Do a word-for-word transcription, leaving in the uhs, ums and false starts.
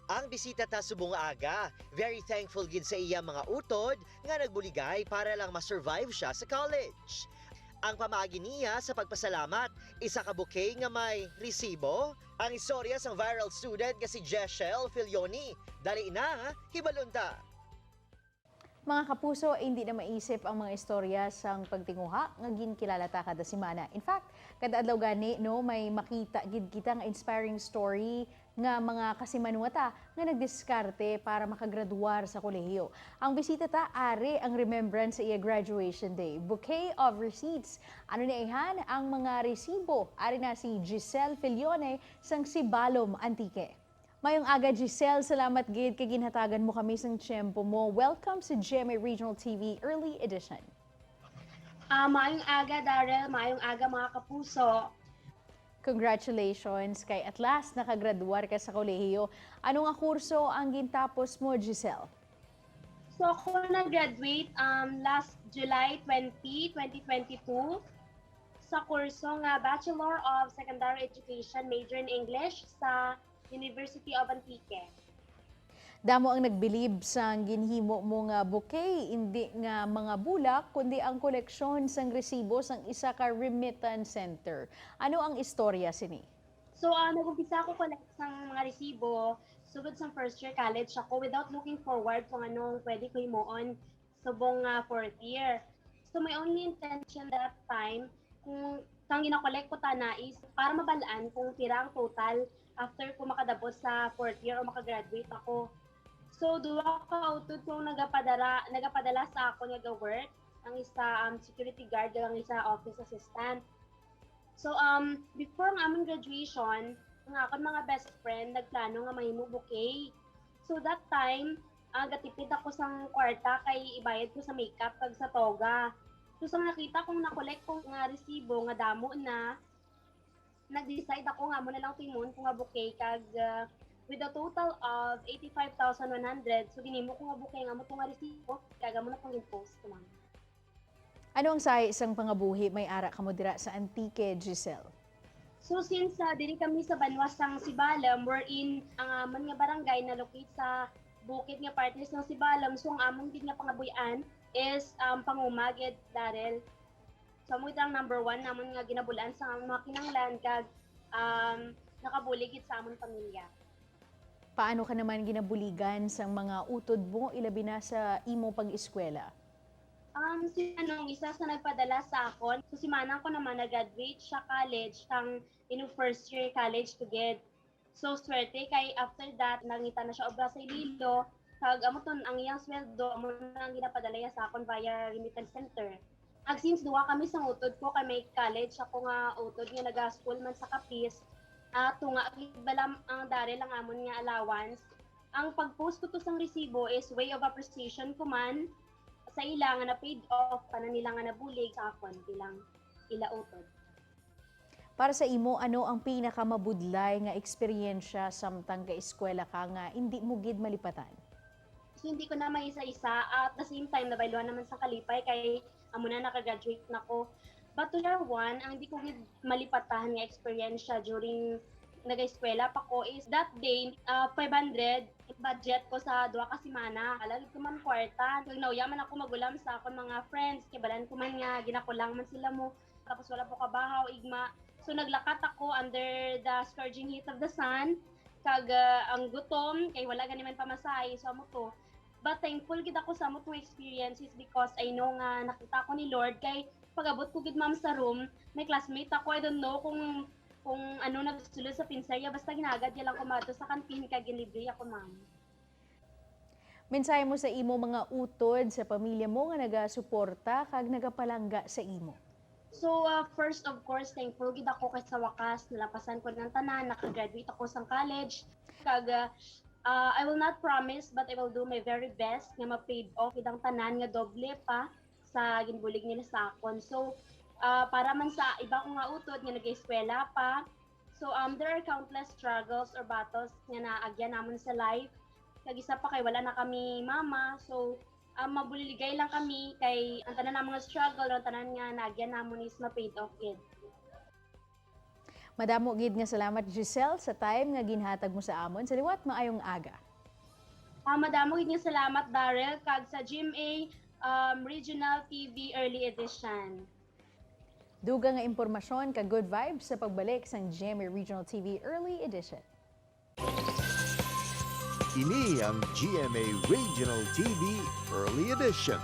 Ang bisita ta subong nga aga, very thankful gid sa iya mga utod nga nagbuligay para lang ma-survive siya sa college. Ang pamaagi niya sa pagpasalamat, isa ka bouquet nga may resibo. Ang istorya sang viral student nga si Jeshelle Filione. Dali na, hibalon ta! Mga kapuso, hindi na maisip ang mga istorya sang pagtinguha nga ginkilala ta kada semana. In fact, kada adlaw gani, no, may makita gid kita nga inspiring story nga mga kasimanwa ta nga nagdiskarte para makagraduar sa kolehiyo. Ang bisita ta, ari ang remembrance sa iya graduation day. Bouquet of receipts. Ano ni ayhan ang mga resibo? Ari na si Giselle Filione sang Sibalom, Antique. Mayong aga, Giselle. Salamat gid kay ginhatagan mo kami sang tiyempo mo. Welcome sa G M A Regional T V Early Edition. Ah, maayong aga, Daryl. Maayong aga, mga kapuso. Congratulations kay at last nakagraduar ka sa kolehiyo. Ano nga kurso ang gintapos mo, Giselle? So, ako nag-graduate, um, last July twenty, twenty twenty-two, sa kurso nga Bachelor of Secondary Education, major in English, sa University of Antique. Damo ang nagbilib sang ginhimo mo nga bouquet, indi nga mga bulak, kundi ang koleksyon sang resibo sang isa ka remittance center. Ano ang istorya sini? So, ah, nag-umpisa ako collect sang mga resibo sugod sang first year college ako without looking forward kung anong pwede ko himuon subong nga fourth year. So, my only intention that time, kung kang ginakollect ko tana is para mabal-an kung pira ang total after ko makadabot sa fourth year o makagraduate ako. So, duha ka utod ko ang nagapadara-, nagapadala sa akon nga ga-work, ang isa, um, security guard, kag ang isa office assistant. So, um, before ang amon graduation, ang akon mga best friend nagplano nga mahimo bouquet. So, that time, ah, gatipid ako sang kwarta kay ibayad ko sa makeup kag sa toga. So, sang nakita kong na-collect ko nga resibo nga damo na, nag-decide ako nga amo na lang timon ko nga bouquet kag, ah, with a total of eighty-five thousand one hundred, so ginhimo ko nga bouquet nga amo to nga resibo kag amo na tong gin-post ko, ma'am. Ano ang sahi sang pangabuhi may ara kamo dira sa Antique, Giselle? So, since, ah, diri kami sa banwa sang Sibalom, wherein ang amon nga barangay na-locate sa bukid nga parte sang Sibalom, so ang amon gid nga pangabuhian is, um, panguma gid, Daryl. So, amo gid ang number one namon nga ginabul-an sa amon mga kinahanglan kag, um, nakabulig gid sa amon pamilya. Paano ka naman ginabuligan sang mga utod mo, ilabi na sa imo pag-eskwela? Um, si Manong, isa sa nagpadala sa akon. So, si Manang ko naman nag-graduate siya college, kang ino first year college ko gid. So, swerte kay after that, nangita na siya obra sa Iloilo. Kag amo ton, ang iyang sweldo, amo na ang ginapadala niya sa akon via remittance center. Ag since duha kami sang utod ko, kay may college ako nga utod nga naga-school man sa Capiz, ah, tunga gid bala ang Daryl ang amon nga allowance. Ang pag-post ko to sang resibo is way of appreciation ko man sa ila nga na-paid off tanan nila nga nabulig sa akon bilang ila utod. Para sa imo, ano ang pinakamabudlay nga eksperyensya samtang gaeskwela ka nga indi mo gid malipatan? So, hindi ko na maisa-isa. At the same time, nabayluhan naman sa kalipay kay amo na, naka-graduate na ko. But to share one, ang di ko gid malipatan nga eksperyensya during nag-eskwela pa ko is that day, ah, five hundred budget ko sa duha ka semana. Wala gid ko man kwarta. Kag nauya man ako magulam sa akon mga friends. Kay balan ko man nga ginakulang man sila mo. Tapos wala po kabahaw, igma. So, naglakat ako under the scorching heat of the sun. Kag, ah, ang gutom, kay wala gani man pamasahe. So, amo to. But thankful gid ako sa amo tong experiences because I know nga nakita ko ni Lord. Kay pag-abot ko gid, ma'am, sa room, may classmate ako. I don't know kung, kung ano nagsulod sa pinsa niya. Basta ginagad niya lang ko madto sa kantin kag ginlibre ako, ma'am. Mensahe mo sa imo mga utod, sa pamilya mo nga nagasuporta kag nagapalangga sa imo. So, uh, first, of course, thankful gid ako kay sa wakas nalapasan ko ng tanan, nakagraduate ako sang college. Kag, uh, uh, I will not promise, but I will do my very best nga ma-paid off gid ang tanan nga doble pa sa ginbulig nila sa akon. So, uh, para man sa iba ko nga utod nga nag-eskwela pa, so, um, there are countless struggles or battles nga naagyan namon sa life. Kag isa pa kay wala na kami mama. So, um, mabuliligay lang kami kay ang tanan nga mga struggle, ang tanan nga naagyan namon is ma-paid off gid. Madamo gid nga salamat, Giselle, sa time nga ginhatag mo sa amon. Sa liwat, maayong aga. Ah, madamo gid nga salamat, Daryl, kag sa G M A um, Regional T V Early Edition. Dugang nga impormasyon kag good vibes sa pagbalik sang G M A Regional T V Early Edition. Ini ang G M A Regional T V Early Edition.